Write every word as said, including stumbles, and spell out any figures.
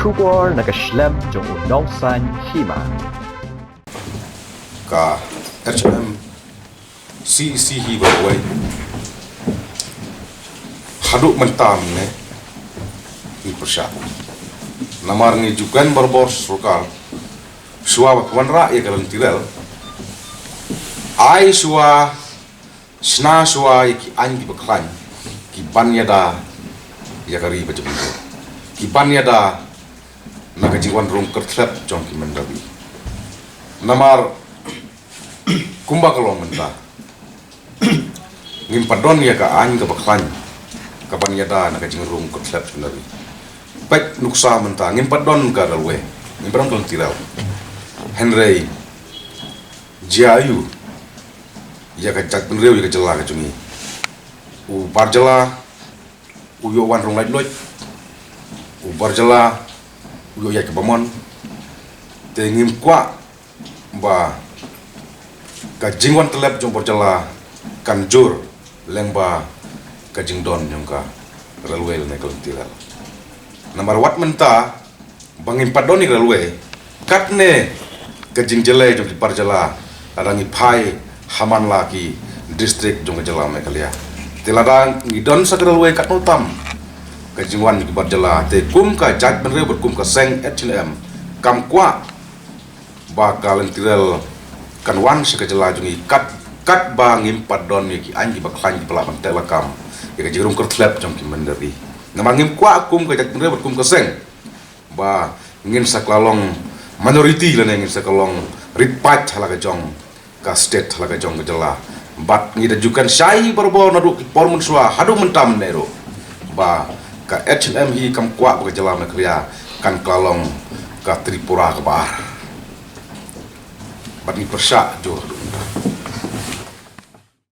Khubor na ka shlem jong u Nongsaiñ Hima. Ka H M C E C hi ba wai. Haduh mynta mynne ngi pyrshah. Namar ngi ju kren barabor sorkar, shuwa ba ka wanrah ïa ka lynti rel, ai shuwa, shna shuwa ïa ki aiñ kiba khlaiñ, ki ban ïada ïa ka ri ba jong ngi, ki ban ïada na ka jingwan rung kyrthlep jong ki mynder ri. Namar kumba ka long mynta, ngim pat don ïa ka aiñ kaba khlaiñ ka ban ïada na ka jingrung kyrthlep jong ki mynder ri. Peit nuksa mynta, ngim pat don ka railway, ngim pat don ka lynti rel. Hynrei jia aiu ïa ka jaitbynriew, ïa ka jylla ka jong ngi? U bar jylla u ïoh wan rung laitluid, u bar jylla u ïoh ïaid kaba mon. Te ngim kwah ba ka jingwan tyllep jong u bar jylla kan jur lyngba ka jingdon jong ka railway lane ka lynti rel. Namar wat mynta ba ngim pat don ïa ka railway, katne ka jingjyllei jong ki bar jylla lada ngi phai ha man la ki district jong ka jylla Meghalaya. Te lada ngi don sa ka railway, katno tam ka jingwan jong ki bar jylla. Te kum ka jaitbynriew bad kum ka seng H N M, kam kwah ba ka lynti rel kan wan sha ka jylla jong ngi kat, katba ngim pat don ïa ki aiñ kiba khlaiñ kiba lah ban teh lakam ïa ka jingrung kyrthlep jong ki mynder ri. Namar ngim kwah kum ka jaitbynriew bad kum ka seng ba ngin sa kylla long minority lane ngin sa kylla long rit paid ha la ka jong ka state, ha la ka jong ka jylla. Bad ngi da ju kren shai barabor naduh ki por mynshuwa haduh mynta mynne ruh ba ka H N M hi kam kwah ba ka jylla Meghalaya kan kylla long ka Tripura kaba ar. Bad ngi pyrshah jur.